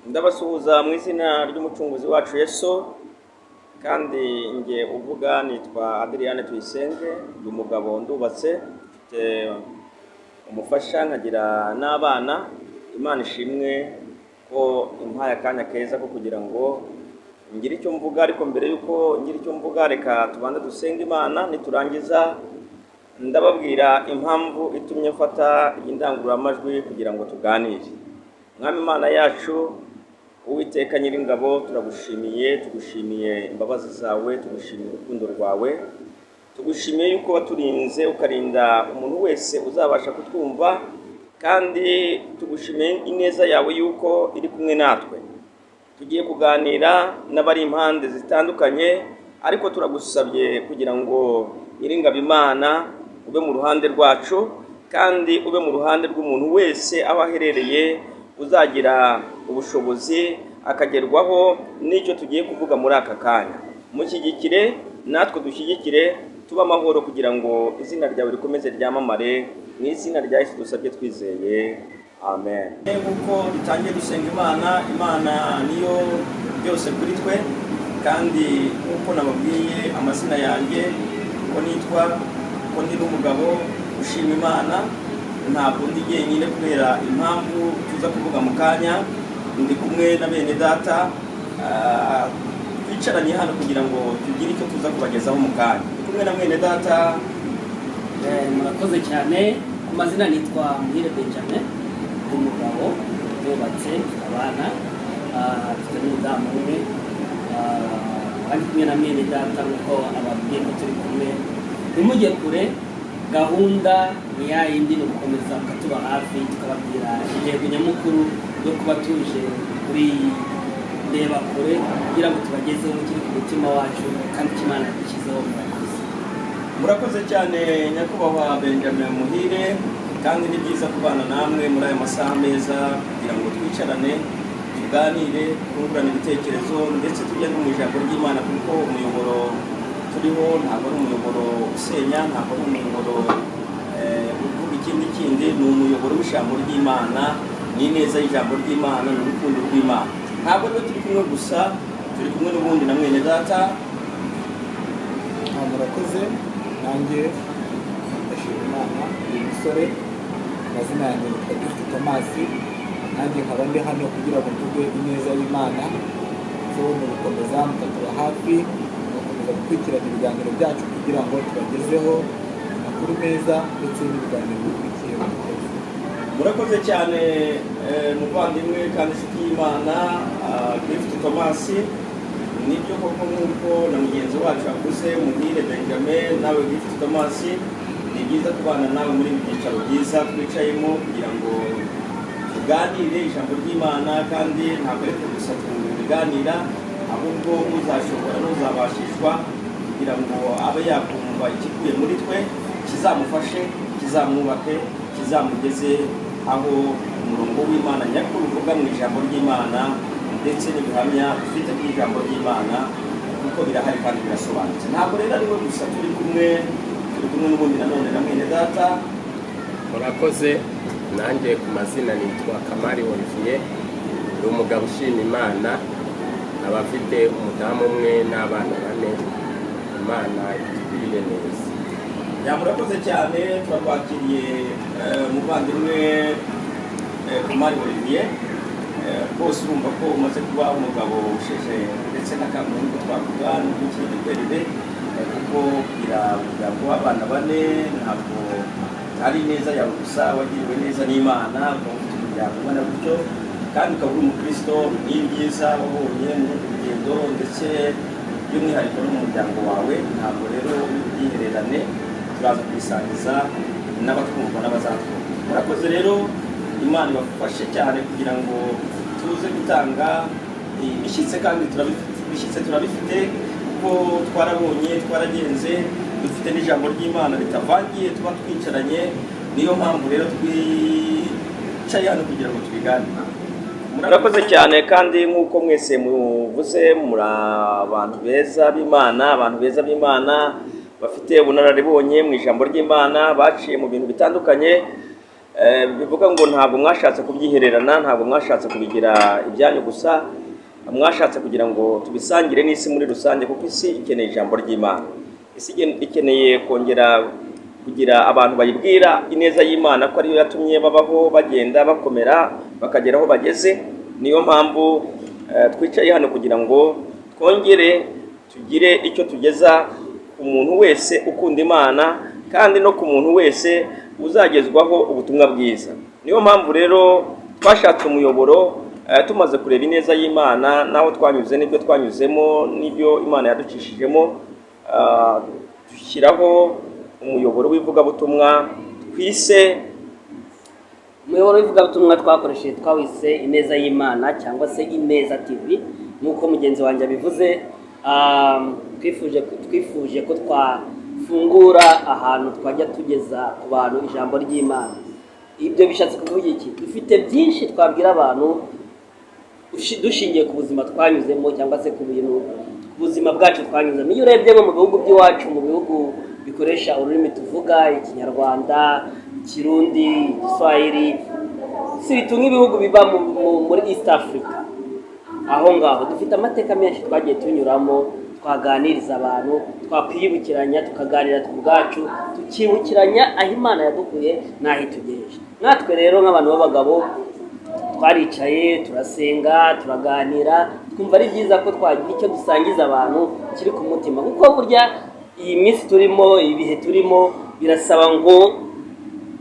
Ndabasuhuza mu izina ry'Umucunguzi wacu Yesu. Kandi nge uvuga nitwa Adriane Tuyisenge, ndi umugabo, ndubatse, mfite umufasha, nkagira n'abana. Imana ishimwe ko impaye akanya keza ko kugira ngo ngire icyo mvuga. Ariko mbere y'uko ngira icyo mvuga, reka tubanze dusenge Imana. Niturangiza ndababwira impamvu itumye mfata iyi ndangururamajwi kugira ngo tuganire. Mwami Imana yacu, Uwiteka Nyiringabo, turagushimiye, tugushimiye imbabazi zawe, tugushimiye urukundo rwawe, tugushimiye yuko waturinze, ukarinda umuntu wese uzabasha kutwumva, kandi tugushimiye ineza yawe yuko iri kumwe natwe. Tugiye kuganira n'abari impande zitandukanye, ariko turagusabye kugira ngo Nyiringabo Imana ube mu ruhande rwacu, kandi ube mu ruhande rw'umuntu wese aho aherereye uzagira ubushobozi akagerwaho n'icyo tugiye kuvuga muri aka kanya. Mushyigikire, natwe dushyigikire, tube amahoro kugira ngo izina ryawe rikomeze ryamamare. Mu izina rya Yesu dusabye twizeye, amen. Nk'uko dutangiye gusenga Imana, Imana niyo byose kuri twe. Kandi nk'uko nababwiye amazina yanjye, ko nitwa, ko ndi n'umugabo ushima Imana, ntabwo ndi jyenyine kubera impamvu tuza kuvuga mu kanya. Ndi kumwe na bene data, twicaranye hano kugira ngo tugire icyo tuza kubagezaho mu kanya. Ndi kumwe na mwene data. Murakoze cyane. Ku mazina nitwa Muhire Benjamin, ndi umugabo, ndubatse, mfite abana, mfite n'umudamu umwe. Ari kumwe na mwene data nk'uko ababwiye ko turi kumwe. Ntimujye kure, gahunda ni ya yindi, ni ugukomeza mukatuba hafi, tukababwira intego nyamukuru yo kuba tuje kuri Ndeba Kure, kugira ngo tubagezeho kiri ku mutima wacu kandi icyo Imana yadushyizeho. Murakoze. Murakoze cyane, Nyakubahwa Benjamin Muhire. Kandi ni byiza kubana namwe muri aya masaha meza kugira ngo twicarane, tuganire, twungurane ibitekerezo, ndetse tujye no mu ijambo ry'Imana, kuko umuyoboro turiho ntabwo ari umuyoboro usenya, ntabwo ari umuyoboro uvuga ikindi kindi, ni umuyoboro w'ijambo ry'Imana, ni ineza y'ijambo ry'Imana, ni urukundo rw'Imana. Ntabwo rero turi kumwe gusa, turi kumwe n'ubundi na mwene data. Murakoze. Nanjye ndashima Imana. Uyu musore, amazina yanjye nitwa Gift Thomas, nanjye nkaba ndi hano kugira ngo mvuge ineza y'Imana. So ni ugukomeza mukatuba hafi, mugakomeza gukurikirana ibiganiro byacu kugira ngo tubagezeho amakuru meza ndetse n'ibiganiro bikurikiye. Murakoze. Murakoze cyane, muvandimwe kandi inshuti y'Imana, Gift Thomas. Nibyo koko, nk'uko na mugenzi wacu yavuze, Muhire Benjamin, nawe Gift Thomas, ni byiza kubana nawe muri ibi byicaro byiza twicayemo kugira ngo tuganire ijambo ry'Imana. Kandi ntabwo ari twe gusa tubiganira, ahubwo uzashobora n'uzabashishwa kugira ngo abe yakumva ikikuye muri twe kizamufashe, kizamwubake, kizamugeze aho umurongo w'Imana nyakuri uvuga mu ijambo ry'Imana, ndetse n'ibihamya dufite by'ijambo ry'Imana, kuko birahari kandi birasobanutse. Ntabwo rero ari we gusa turi kumwe, turi kumwe n'ubundi nanone na mwene data. Murakoze. Nanjye ku mazina nitwa Kamari Olivier, ndi umugabo ushima Imana, aba afite umudamu umwe n'abana bane. Imana itugirire neza. Ya, murakoze cyane, turakwakiriye, muvandimwe Kamari Olivier. Rwose urumva ko umaze kuba umugabo usheshe ndetse n'akamuntu twavuga n'ukiri giterere, kuko kugira umuryango w'abana bane ntabwo ari neza yawe gusa, wagiriwe neza n'Imana ukaba ufite umuryango ungana gutyo, kandi ukaba uri umukristo. Ni byiza wabonye muri urwo rugendo, ndetse by'umwihariko no mu muryango wawe. Ntabwo rero uri bubyihererane, turaza kubisangiza n'abatwumva n'abazatwumva. Murakoze rero, Imana ibafashe cyane kugira ngo tuze gutanga ibishyitse, kandi turabifite ibishyitse, turabifite kuko twarabonye, twaragenze, dufite n'ijambo ry'Imana ritavangiye tuba twicaranye. Niyo mpamvu rero twicaye hano kugira ngo tubiganire. Murakoze cyane. Kandi nk'uko mwese muvuze, muri abantu beza b'Imana, abantu beza b'Imana bafite ubunararibonye mu ijambo ry'Imana, baciye mu bintu bitandukanye. Bivuga ngo ntabwo mwashatse kubyihererana, ntabwo mwashatse kubigira ibyanyu gusa, mwashatse kugira ngo tubisangire n'isi muri rusange, kuko isi ikeneye ijambo ry'Imana. Isi ikeneye kongera kugira abantu bayibwira ineza y'Imana, ko ariyo yatumye babaho, bagenda, bakomera, bakagera aho bageze. Niyo mpamvu twicaye hano kugira ngo twongere tugire icyo tugeza ku muntu wese ukunda Imana, kandi no ku muntu wese uzagezwaho ubutumwa bwiza. Niyo mpamvu rero twashatse umuyoboro, tumaze kureba ineza y'Imana n'aho twanyuze n'ibyo twanyuzemo n'ibyo Imana yaducishijemo, dushyiraho umuyoboro w'ivugabutumwa twise Umuyoboro w'ivugabutumwa twakoresheje twawise Ineza y'Imana cyangwa se Ineza TV, nk'uko mugenzi wanjye abivuze. Twifuje ko twafungura ahantu twajya tugeza ku bantu ijambo ry'Imana. Ibyo bishatse kuvuga iki? Dufite byinshi twabwira abantu dushingiye ku buzima twanyuzemo, cyangwa se ku bintu, ku buzima bwacu twanyuzemo. Iyo urebye nko mu bihugu by'iwacu, mu bihugu bikoresha ururimi tuvuga, Ikinyarwanda, Ikirundi, Igiswahili, surtout nk'ibihugu biba muri East Africa aho ngaho, dufite amateka menshi twagiye tunyuramo twaganiriza abantu, twakwiyibukiranya, tukaganira twe ubwacu, tukibukiranya aho Imana yadukuye n'aho itugejeje. Natwe rero nk'abantu b'abagabo twaricaye, turasenga, turaganira, twumva ari byiza ko twagira icyo dusangiza abantu kiri ku mutima, kuko burya iyi minsi turimo, ibihe turimo, birasaba ngo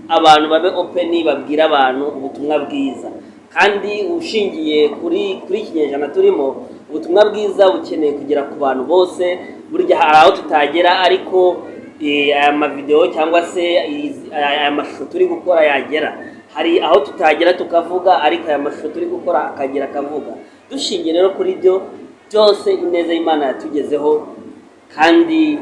abantu babe open, babwire abantu ubutumwa bwiza. Kandi ushingiye kuri iki kinyejana turimo, ubutumwa bwiza bukeneye kugera ku bantu bose. Burya hari aho tutagera, ariko aya mavidewo cyangwa se aya mashusho turi gukora yagera. Hari aho tutagera tukavuga, ariko aya mashusho turi gukora akagera akavuga. Dushingiye rero kuri ibyo byose, ineza y'Imana yatugezeho kandi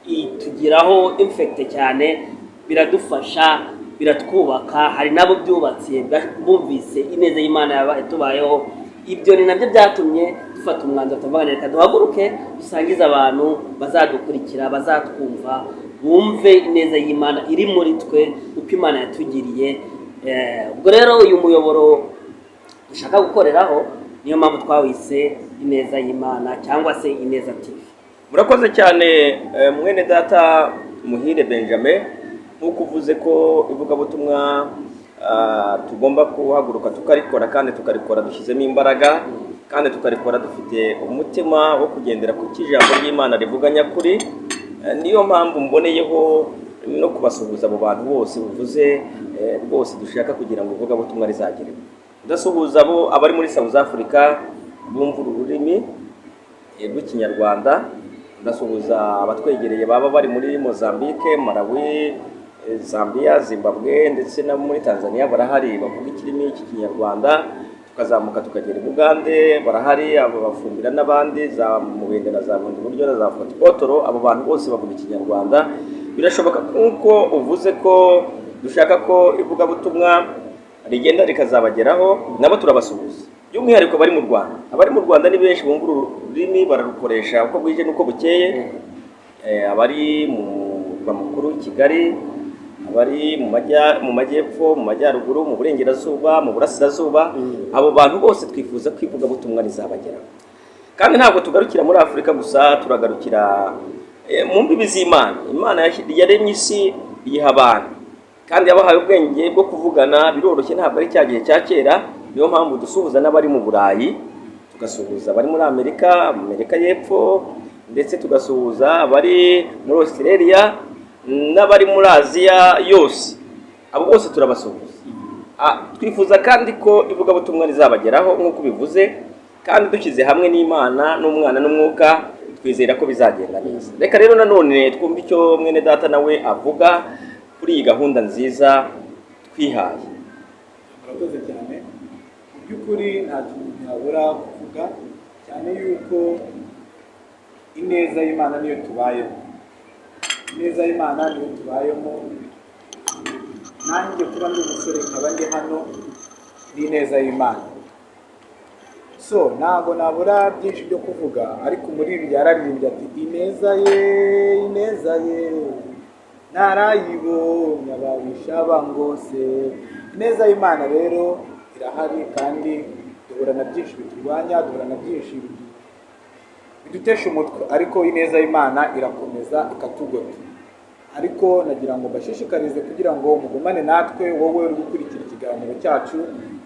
itugiraho effect cyane, biradufasha, biratwubaka. Hari n'abo byubatse bumvise ineza y'Imana yatubayeho. Ibyo ni nabyo byatumye dufata umwanzuro, tuvuga: "Reka duhaguruke dusangize abantu bazadukurikira, bazatwumva, bumve ineza y'Imana iri muri twe, uko Imana yatugiriye." Ubwo rero uyu muyoboro dushaka gukoreraho, niyo mpamvu twawise Ineza y'Imana cyangwa se Ineza TV. Murakoze cyane, mwene data Muhire Benjamin. Nk'uko uvuze ko ivugabutumwa tugomba guhaguruka tukarikora, kandi tukarikora dushyizemo imbaraga, kandi tukarikora dufite umutima wo kugendera ku cyo ijambo ry'Imana rivuga nyakuri. Niyo mpamvu mboneyeho no kubasuhuza abo bantu bose buvuze, rwose dushaka kugira ngo ivugabutumwa rizagereho. Ndasuhuza abo abari muri South Africa bumva uru rurimi rw'Ikinyarwanda, ndasuhuza abatwegereye baba bari muri Mozambique, Malawi, Zambia, Zimbabwe, ndetse no muri Tanzania barahari bavuga ikirimi cy'Ikinyarwanda. Tukazamuka tukagera i Bugande, barahari abo bafumbira n'abandi za Mubende na za Bundi Buryo na za Fort Portal. Abo bantu bose bavuga Ikinyarwanda. Birashoboka nk'uko uvuze ko dushaka ko ivugabutumwa rigenda rikazabageraho, nabo turabasuhuza, by'umwihariko abari mu Rwanda. Abari mu Rwanda ni benshi bumva uru rurimi, bararukoresha uko bwije n'uko bukeye. Abari mu murwa mukuru Kigali, abari mu majyepfo, mu majyaruguru, mu burengerazuba, mu burasirazuba, abo bantu bose twifuza ko ivugabutumwa rizabageraho. Kandi ntabwo tugarukira muri Afurika gusa, turagarukira mu mbibi z'Imana. Imana yaremye isi, iyiha abantu, kandi yabahaye ubwenge bwo kuvugana. Biroroshye, ntabwo ari cya gihe cya kera. Niyo mpamvu dusuhuza n'abari mu Burayi, tugasuhuza abari muri Amerika, Amerika y'Epfo, ndetse tugasuhuza abari muri Australia n'abari muri Aziya yose. Abo bose turabasuhuza. Twifuza kandi ko ivugabutumwa rizabageraho nk'uko ubivuze, kandi dushyize hamwe n'Imana n'Umwana n'Umwuka, twizera ko bizagenda neza. Reka rero nanone twumve icyo mwene data nawe avuga kuri iyi gahunda nziza twihaye. Murakoze cyane. Mu by'ukuri nta kintu yabura kuvuga cyane, yuko ineza y'Imana niyo tubayemo, ineza y'Imana niyo tubayemo. Nanjye kuba ndi umusore nkaba ndi hano ni ineza y'Imana. So ntabwo nabura byinshi byo kuvuga, ariko umuririmbyi yararirimbye ati: "Ineza ye, ineza ye." Narayibonye ababisha bangose. Ineza y'Imana rero irahari, kandi duhura na byinshi biturwanya, duhura na byinshi bidutesha umutwe, ariko ineza y'Imana irakomeza ikatugota. Ariko nagira ngo mbashishikarize kugira ngo mugumane natwe. Wowe uri gukurikira ikiganiro cyacu,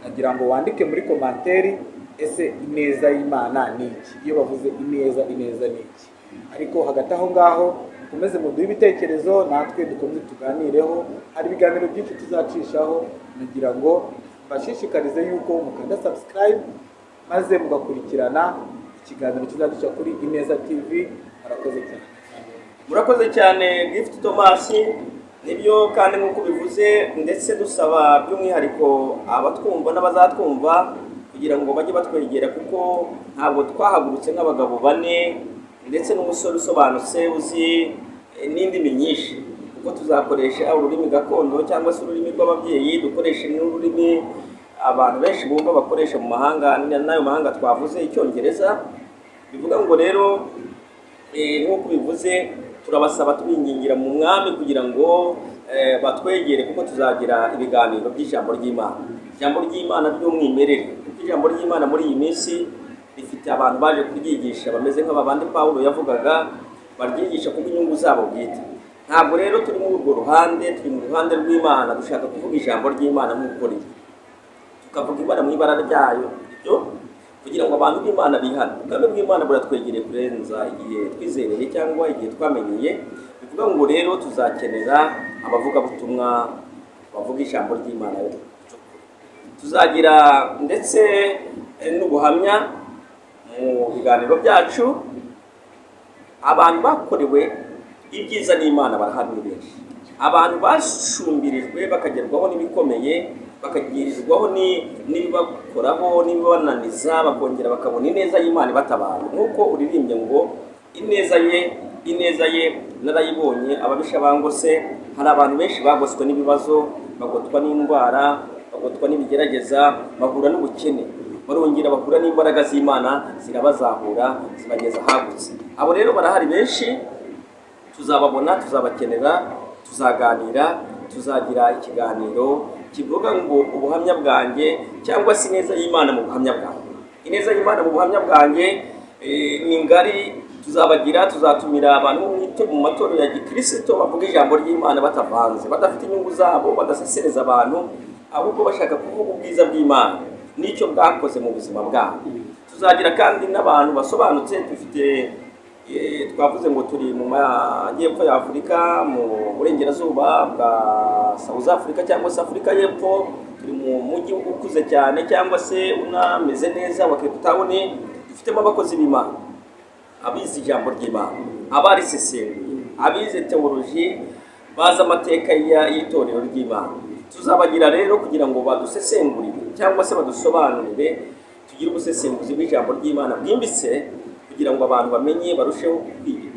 nagira ngo wandike muri commentaire: ese ineza y'Imana ni iki? Iyo bavuze ineza, ineza ni iki? Ariko hagati aho ngaho mukomeze muduhe ibitekerezo, natwe dukomeze tuganireho. Hari ibiganiro byinshi tuzacishaho. Nagira ngo mbashishikarize yuko mukanda subscribe, maze mugakurikirana ikiganiro kizaduca kuri Ineza TV. Murakoze cyane. Murakoze cyane, Gift Thomas. Nibyo kandi nk'uko bivuze, ndetse dusaba by'umwihariko abatwumva n'abazatwumva kugira ngo bajye batwegera, kuko ntabwo twahagurutse nk'abagabo bane ndetse n'umusore usobanutse uzi n'indimi nyinshi, kuko tuzakoresha ururimi gakondo cyangwa se ururimi rw'ababyeyi, dukoreshe n'ururimi abantu benshi bumva bakoresha mu mahanga, n'ayo mahanga twavuze, Icyongereza. Bivuga ngo rero, nk'uko bivuze, turabasaba tubingingira mu Mwami kugira ngo batwegere, kuko tuzagira ibiganiro by'ijambo ry'Imana, ijambo ry'Imana ry'umwimerere, kuko ijambo ry'Imana muri iyi minsi rifite abantu baje kuryigisha bameze nk'ababandi Pawulo yavugaga, baryigisha kubw'inyungu zabo bwite. Ntabwo rero turi muri urwo ruhande, turi mu ruhande rw'Imana. Dushaka kuvuga ijambo ry'Imana nk'uko riri, tukavuga ibara mu ibara ryayo, ibyo kugira ngo abantu b'Imana bihane. Ubwami bw'Imana buratwegereye kurenza igihe twizereye cyangwa igihe twamenyeye. Bivuga ngo rero tuzakenera abavugabutumwa bavuga ijambo ry'Imana. Tuzagira ndetse n'ubuhamya mu biganiro byacu. Abantu bakorewe ibyiza n'Imana barahari, ni benshi. Abantu bashumbirijwe, bakagerwaho n'ibikomeye, bakagirirwaho n'ibibakoraho n'ibibananiza, bakongera bakabona ineza y'Imana ibatabara, nk'uko uririmbye ngo "Ineza ye, ineza ye narayibonye, ababisha bangose." Hari abantu benshi bagoswe n'ibibazo, bagotwa n'indwara, bagotwa n'ibigerageza, bahura n'ubukene, barongera bahura n'imbaraga z'Imana, zirabazahura, zibageza ahagutse. Abo rero barahari benshi, tuzababona, tuzabakenera, tuzaganira, tuzagira ikiganiro kivuga ngo "Ubuhamya bwanjye" cyangwa se "Ineza y'Imana mu buhamya bwanjye". Ineza y'Imana mu buhamya bwanjye ni ngari. Tuzabagira, tuzatumira abantu bo mu matorero ya gikirisito bavuga ijambo ry'Imana batavanze, badafite inyungu zabo, badasesereza abantu, ahubwo bashaka kuvuga ubwiza bw'Imana n'icyo bwakoze mu buzima bwabo. Tuzagira kandi n'abantu basobanutse. Dufite, twavuze ngo turi mu majyepfo ya Afurika, mu burengerazuba bwa South Africa cyangwa se Afurika y'Epfo. Turi mu mujyi ukuze cyane cyangwa se unameze neza wa Cape Town. Dufitemo abakozi b'Imana, abize ijambo ry'Imana, abarisesenguye, abize teoloji, bazi amateka y'itorero ry'Imana. Tuzabagira rero kugira ngo badusesengurire cyangwa se badusobanurire, tugire ubusesenguzi bw'ijambo ry'Imana bwimbitse, kugira ngo abantu bamenye, barusheho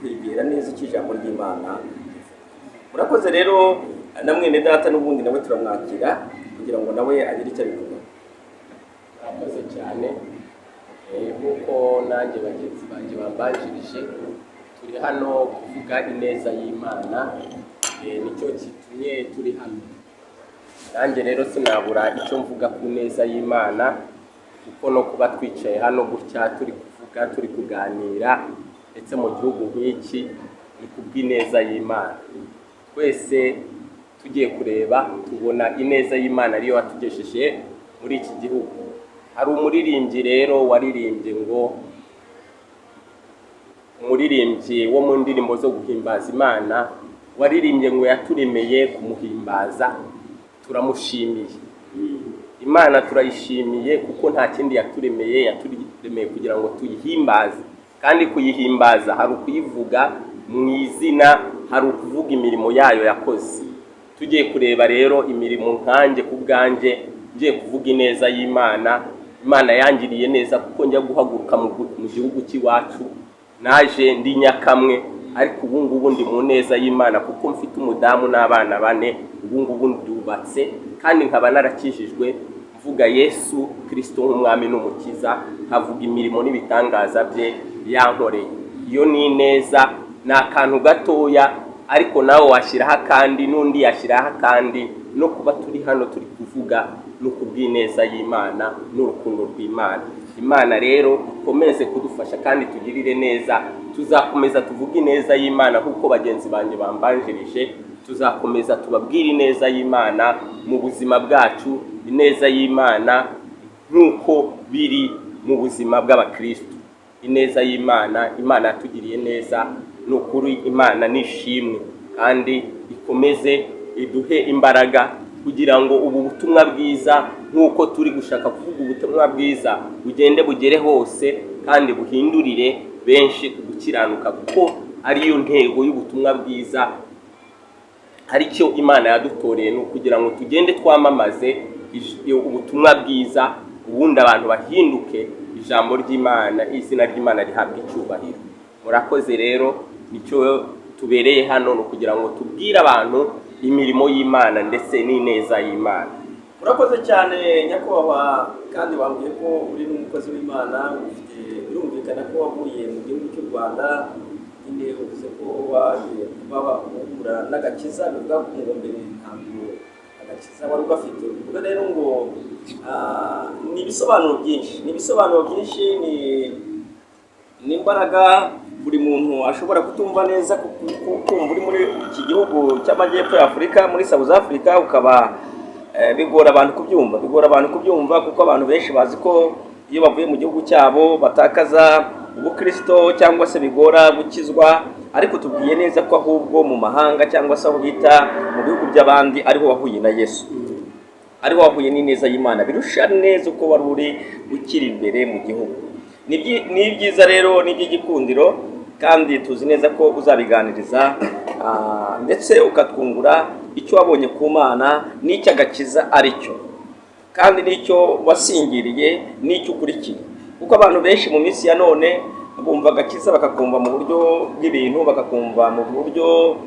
kwegera neza icyo ijambo ry'Imana rivuga. Murakoze rero. Na mwene data n'ubundi nawe turamwakira kugira ngo nawe agire icyo abivuga. Murakoze cyane. Nk'uko nanjye bagenzi banjye bambanjirije, turi hano kuvuga ineza y'Imana. Nicyo kitumye turi hano. Nanjye rero sinabura icyo mvuga ku neza y'Imana, kuko no kuba twicaye hano gutya turi kuvuga, turi kuganira, ndetse mu gihugu nk'iki, ni kubw'ineza y'Imana. Twese tugiye kureba, tubona ineza y'Imana ariyo yatugejeje muri iki gihugu. Hari umuririmbyi rero waririmbye ngo, umuririmbyi wo mu ndirimbo zo guhimbaza Imana, waririmbye ngo "Yaturemeye kumuhimbaza, turamushimiye." Imana turayishimiye kuko nta kindi yaturemeye, yaturemeye kugira ngo tuyihimbaze. Kandi kuyihimbaza hari ukuyivuga mu izina, hari ukuvuga imirimo yayo yakoze. Tugiye kureba rero imirimo, nkanjye ku bwanjye ngiye kuvuga ineza y'Imana. Imana yangiriye neza, kuko njya guhaguruka mu gihugu cy'iwacu naje ndi nyakamwe, ariko ubu ngubu ndi mu neza y'Imana, kuko mfite umudamu n'abana bane. Ubu ngubu ndubatse, kandi nkaba narakijijwe, mvuga Yesu Kirisito nk'umwami n'umukiza, nkavuga imirimo n'ibitangaza bye yankoreye. Iyo ni ineza, ni akantu gatoya, Ariko nawe washyiraho akandi, n'undi yashyiraho akandi. No kuba turi hano turi kuvuga no kubw'ineza y'Imana n'urukundo rw'Imana. Imana rero ikomeze kudufasha kandi tugirire neza. Tuzakomeza tuvuge ineza y'Imana nk'uko bagenzi banjye bambanjirije. Tuzakomeza tubabwire ineza y'Imana mu buzima bwacu, ineza y'Imana nk'uko biri mu buzima bw'abakristo. Ineza y'Imana, Imana yatugiriye neza, ni ukuri. Imana nishimwe kandi ikomeze iduhe imbaraga kugira ngo ubu butumwa bwiza, nk'uko turi gushaka kuvuga ubutumwa bwiza, bugende bugere hose kandi buhindurire benshi gukiranuka, kuko ariyo ntego y'ubutumwa bwiza. Hari icyo Imana yadutoreye, ni ukugira ngo tugende twamamaze ubutumwa bwiza, ubundi abantu bahinduke, ijambo ry'Imana, izina ry'Imana rihabwa icyubahiro. Murakoze. Rero nicyo tubereye hano, ni ukugira ngo tubwire abantu imirimo y'Imana ndetse n'ineza y'Imana. Urakoze cyane, nyakubahwa. Kandi wambwiye ko uri n'umukozi w'Imana ufite, birumvikana ko wavuye mu gihugu cy'u Rwanda nyine. Uvuze ko wagiye kuba uhura n'agakiza, bivuga ngo mbere ntabwo agakiza wari ugafite. Bivuga rero ngo ni ibisobanuro byinshi, ni ibisobanuro byinshi, ni imbaraga buri muntu ashobora kutumva neza, kumva uri muri iki gihugu cy'amajyepfo ya Afurika, muri South Africa, ukaba bigora abantu kubyumva, bigora abantu kubyumva, kuko abantu benshi bazi ko iyo bavuye mu gihugu cyabo batakaza ubukristo cyangwa se bigora gukizwa. Ariko tubwiye neza ko ahubwo mu mahanga, cyangwa se aho bita mu bihugu by'abandi, ariho wahuye na Yesu, ariho wahuye n'ineza y'Imana birusha neza uko wari uri ukiri imbere mu gihugu. Ni ibyiza rero, ni iby'igikundiro, kandi tuzi neza ko uzabiganiriza ndetse ukatwungura icyo wabonye ku Mana n'icyo agakiza ari cyo, kandi n'icyo wasingiriye n'icyo ukurikiye, kuko abantu benshi mu minsi ya none bumva agakiza bakakumva mu buryo bw'ibintu, bakakumva mu buryo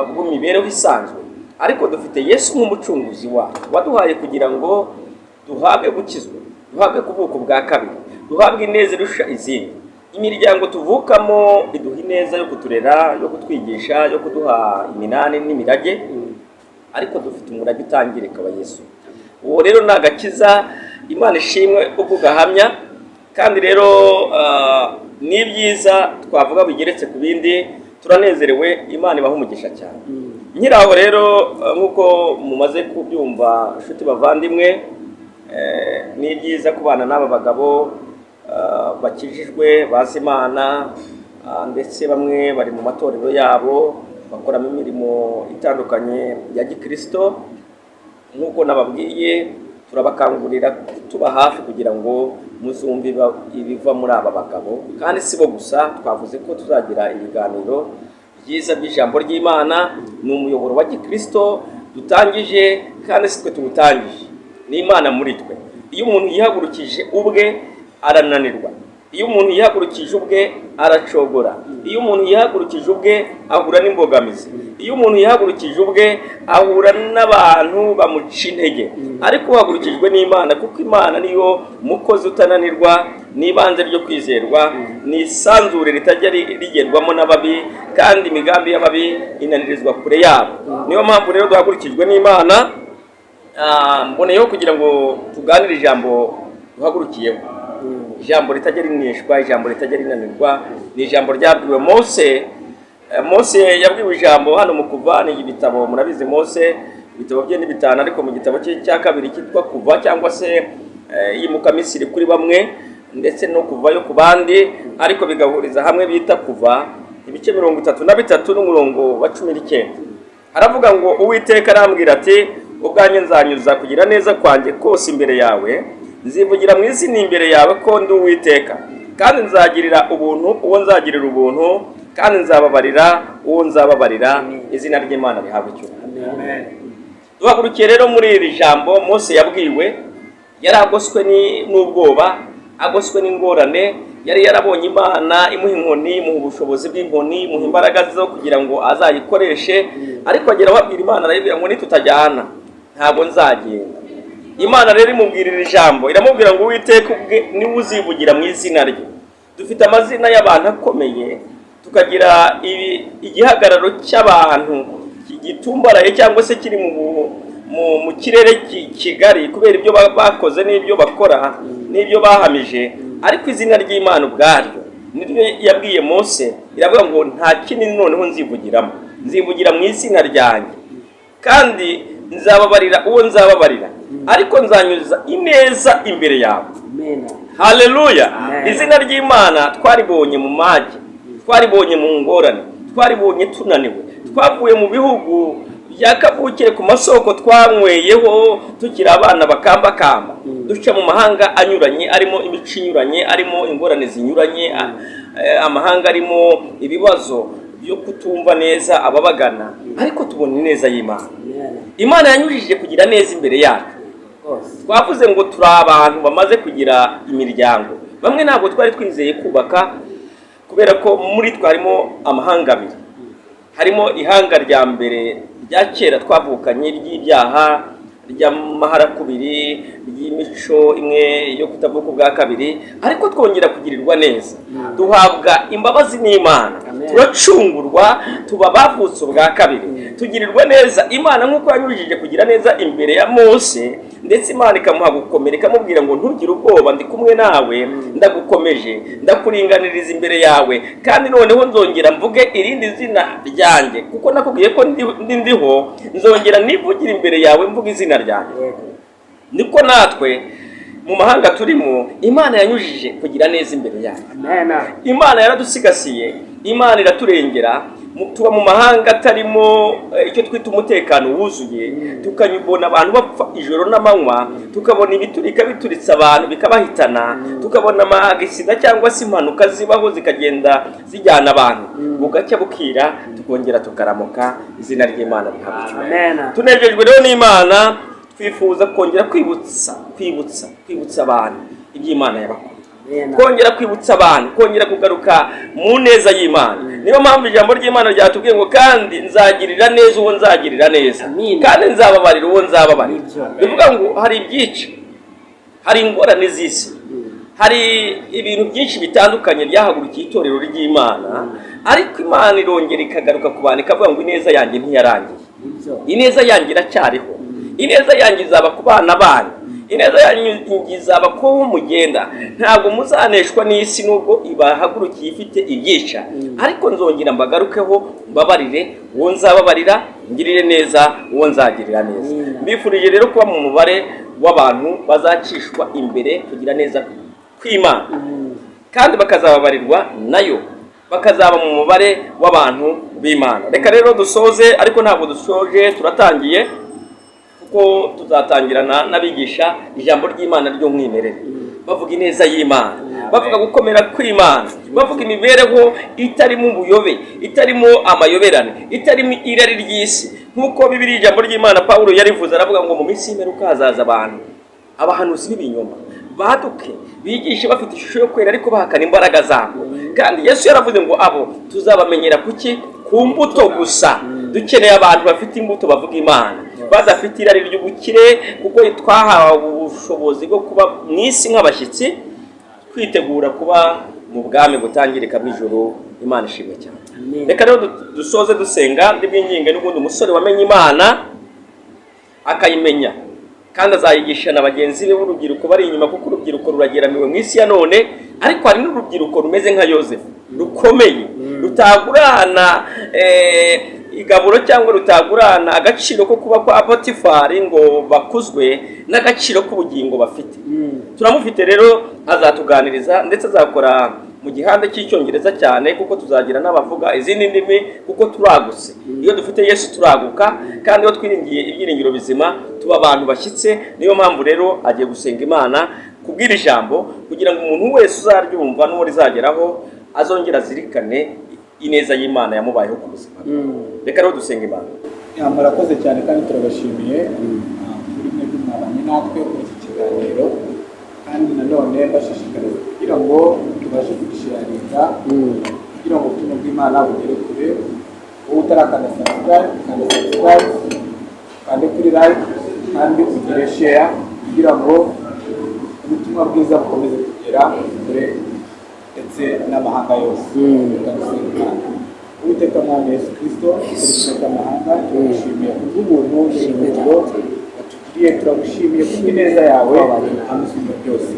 bw'imibereho isanzwe. Ariko dufite Yesu nk'umucunguzi wacu waduhaye kugira ngo duhabwe gukizwa, duhabwe kuvuka ubwa kabiri, duhabwe ineza irusha izindi. Imiryango tuvukamo iduha ineza yo kuturera, yo kutwigisha, yo kuduha iminani n'imirage, ariko dufite umurage utangirika wa Yesu. Uwo rero ni agakiza. Imana ishimwe ubwo gahamya. Kandi rero ni ibyiza twavuga bigeretse ku bindi. Turanezerewe, Imana ibaha umugisha cyane. Nkiri aho rero, nk'uko mumaze kubyumva, inshuti bavandimwe, ni byiza kubana n'aba bagabo bakijijwe, bazi Imana, ndetse bamwe bari mu matorero yabo bakoramo imirimo itandukanye ya gikirisito. Nk'uko nababwiye, turabakangurira kutuba hafi kugira ngo muzumve ibiva muri aba bagabo. Kandi si bo gusa, twavuze ko tuzagira ibiganiro byiza by'ijambo ry'Imana. Ni umuyoboro wa gikirisito dutangije, kandi si twe tuwutangije, ni Imana muri twe. Iyo umuntu yihagurukije ubwe arananirwa, iyo umuntu yihagurukije ubwe aracogora, iyo umuntu yihagurukije ubwe ahura n'imbogamizi, iyo umuntu yihagurukije ubwe ahura n'abantu bamuca intege. Ariko uhagurukijwe n'Imana, kuko Imana niyo mukozi utananirwa, ni ibanze ryo kwizerwa, ni isanzure ritajya rigerwamo n'ababi, kandi imigambi y'ababi inanirizwa kure yabo. Niyo mpamvu rero duhagurukijwe n'Imana. Mboneyeho kugira ngo tuganire ijambo duhagurukiyeho, ijambo ritajya rineshwa, ijambo ritajya rinanirwa. Ni ijambo ryabwiwe Mose. Mose yabwiwe ijambo hano mu Kuva. Ni ibitabo murabizi, Mose ibitabo bye ni bitanu, ariko mu gitabo cye cya kabiri cyitwa Kuva, cyangwa se Iyimuka Misiri kuri bamwe ndetse no Kuvayo ku bandi, ariko bigahuriza hamwe bita Kuva, ibice 33 n'umurongo wa 19, haravuga ngo: "Uwiteka arambwira ati: 'Ubwanjye nzanyuza kugira neza kwanjye kose imbere yawe, nzivugira mu izina imbere yawe ko ndi Uwiteka, kandi nzagirira ubuntu uwo nzagirira ubuntu, kandi nzababarira uwo nzababarira.'" Izina ry'Imana rihabwa icyubahiro. Duhagurukiye rero muri iri jambo Mose yabwiwe. Yari agoswe n'ubwoba, agoswe n'ingorane. Yari yarabonye Imana imuha inkoni, imuha ubushobozi bw'inkoni, imuha imbaraga zo kugira ngo azayikoreshe, ariko agera aho abwira Imana, arayibwira ngo: "Nitutajyana ntabwo nzagenda." Imana rero imubwirira ijambo, iramubwira ngo: "Uwiteka ubwe niwe uzivugira mu izina rye." Dufite amazina y'abantu akomeye. Tukagira igihagararo cy'abantu gitumbaraye cyangwa se kiri mu kirere kigari kubera ibyo bakoze n'ibyo bakora n'ibyo bahamije. Ariko izina ry'Imana ubwaryo niryo yabwiye Mose, iravuga ngo: "Nta kindi noneho nzivugiramo, nzivugira mu izina ryanjye, kandi nzababarira uwo nzababarira, ariko nzanyuza ineza imbere yawe." Amen. Haleluya! Amen. Izina ry'Imana twaribonye mu mage, twaribonye mu ngorane, twaribonye tunaniwe, twavuye mu bihugu bya kavukire, ku masoko twanyweyeho tukiri abana bakambakamba, duca mu mahanga anyuranye arimo imico inyuranye, arimo ingorane zinyuranye, amahanga arimo ibibazo byo kutumva neza ababagana, ariko tubona ineza y'Imana. Amen. Imana yanyujije kugira neza imbere yacu. Rwose. Twavuze ngo turi abantu bamaze kugira imiryango. Bamwe ntabwo twari twizeye kubaka kubera ko muri twe harimo amahanga abiri. Harimo ihanga rya mbere rya kera twavukanye, ry'ibyaha, ry'amaharakubiri, ry'imico imwe yo kutavuka ubwa kabiri, ariko twongera kugirirwa neza, duhabwa imbabazi n'Imana. Amen. Turacungurwa, tuba bavutse ubwa kabiri, tugirirwa neza Imana nk'uko yanyujije kugira neza imbere ya Mose, ndetse Imana ikamuha gukomera, ikamubwira ngo: "Ntugire ubwoba, ndi kumwe nawe, ndagukomeje, ndakuringaniriza imbere yawe, kandi noneho nzongera mvuge irindi zina ryanjye, kuko nakubwiye ko ndiho, nzongera nivugire imbere yawe mvuge izina ryanjye." Yego. Niko natwe mu mahanga turimo, Imana yanyujije kugira neza imbere yacu. Amen. Imana yaradusigasiye, Imana iraturengera. Tuba mu mahanga atarimo icyo twita umutekano wuzuye, tukabona abantu bapfa ijoro n'amanywa, tukabona ibiturika bituritse abantu bikabahitana, tukabona amagisida cyangwa se impanuka zibaho zikagenda zijyana abantu. Bugacya bukira, tukongera tukaramuka. Izina ry'Imana rihabwa icyubahiro. Amen. Tunejejwe rero n'Imana, twifuza kongera kwibutsa, kwibutsa, kwibutsa abantu iby'Imana yabakoreye. Amen. Kongera kwibutsa abantu, kongera kugaruka mu neza y'Imana. Niyo mpamvu ijambo ry'Imana ryatubwiye ngo: "Kandi nzagirira neza uwo nzagirira neza, Amin. kandi nzababarira uwo nzababarira." Nibyo. Bivuga ngo hari ibyica, hari ingorane z'isi, hari ibintu byinshi bitandukanye byahagurukiye itorero ry'Imana, ariko Imana irongera ikagaruka ku bantu, ikavuga ngo: "Ineza yanjye ntiyarangiye." Nibyo. Ineza yanjye iracyariho, ineza yanjye izaba ku bana banyu, ineza yanyu izaba ko mugenda. Ntabwo muzaneshwa n'isi nubwo ibahagurukiye ifite ibyica, ariko nzongera mbagarukeho, mbabarire uwo nzababarira, ngirire neza uwo nzagirira neza. Mbifurije rero kuba mu mubare w'abantu bazacishwa imbere kugira neza kw'Imana, kandi bakazababarirwa nayo, bakazaba mu mubare w'abantu b'Imana. Reka rero dusoze, ariko ntabwo dusoje, turatangiye, kuko tuzatangirana n'abigisha ijambo ry'Imana ry'umwimerere, bavuga ineza y'Imana, bavuga gukomera kw'Imana, bavuga imibereho itarimo ubuyobe, itarimo amayoberane, itarimo irari ry'isi, nk'uko Bibiri, ijambo ry'Imana, Pawulo yarivuze, aravuga ngo mu minsi y'imperuka hazaza abantu, abahanuzi b'ibinyoma, baduke bigishe bafite ishusho yo kwera ariko bahakana imbaraga zabo. Kandi Yesu yaravuze ngo abo tuzabamenyera kuki? Ku mbuto gusa. Dukeneye abantu bafite imbuto, bavuga Imana, badafite irari ry'ubukire, kuko twahawe ubushobozi bwo kuba mu isi nk'abashyitsi, twitegura kuba mu bwami butangirika bw'ijuru. Imana ishimwe cyane. Amen. Reka rero dusoze dusenga. Ndi bwinginge n'ubundi umusore wamenye Imana akayimenya, kandi azayigisha na bagenzi be b'urubyiruko bari inyuma, kuko urubyiruko rurageramiwe mu isi ya none. Ariko hari n'urubyiruko rumeze nka Yosefu, rukomeye, rutagurana igaburo cyangwa rutagurana agaciro ko kuba kwa Potifari ngo bakuzwe n'agaciro k'ubugingo bafite. Turamufite rero, azatuganiriza, ndetse azakora mu gihande cy'Icyongereza cyane, kuko tuzagira n'abavuga izindi ndimi, kuko turagutse. Iyo dufite Yesu turaguka, kandi iyo twiringiye ibyiringiro bizima tuba abantu bashyitse. Niyo mpamvu rero agiye gusenga Imana kubwira ijambo, kugira ngo umuntu wese uzaryumva n'uwo rizageraho azongera azirikane ineza y'Imana yamubayeho ku buzima bwe. Reka rero dusenga Imana. Ya, murakoze cyane kandi turabashimiye kuri mwebwe mwabanye natwe kuri iki kiganiro, kandi nanone mbashishikariza kugira ngo tubashe kugisharinga, kugira ngo ubutumwa bw'Imana bugere kure. Wowe utarakanda subscribe, kanda subscribe, kande kuri like, kandi ugire share, kugira ngo ubutumwa bwiza bukomeze kugera kure. Ndetse Ndetse n'amahanga yose. Reka dusenga Imana. Uwiteka Mwami Yesu Kirisito, Perezida w'amahanga, turagushimiye kubw'ubuntu n'urukundo watugiriye. Turagushimiye kubw'ineza yawe amusumba byose.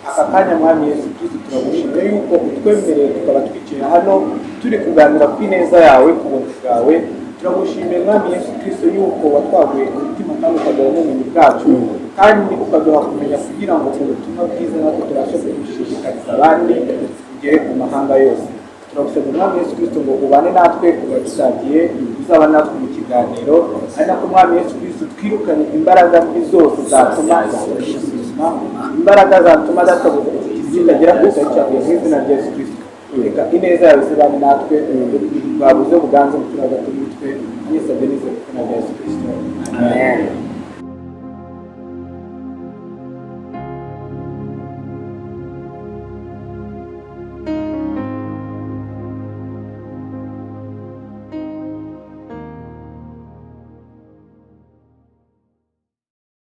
Aka kanya, Mwami Yesu Kirisito, turagushimiye yuko utwemereye tukaba twicaye hano turi kuganira ku ineza yawe, ku buntu bwawe. Turagushimiye, Mwami Yesu Kirisito, yuko watwaguye umutima kandi ukaduha n'ubumenyi bwacu, kandi ukaduha kumenya kugira ngo ubutumwa bwiza natwe tubashe kubushishikariza abandi bugere ku mahanga yose. Turagusabye, Mwami Yesu Kirisito, ngo ubane natwe kuva dutangiye, uzabane natwe mu kiganiro, ari nako, Mwami Yesu Kirisito, twirukanye imbaraga mbi zose zatuma ubuzima, imbaraga zatuma databuza iki kitagera ku cyari cyavuye. Mu izina rya Yesu Kirisito, reka ineza yawe izibane natwe, bwabuze buganze mu turi hagati muri twe. Nisabye nizeye mu izina rya Yesu Kirisito, amen.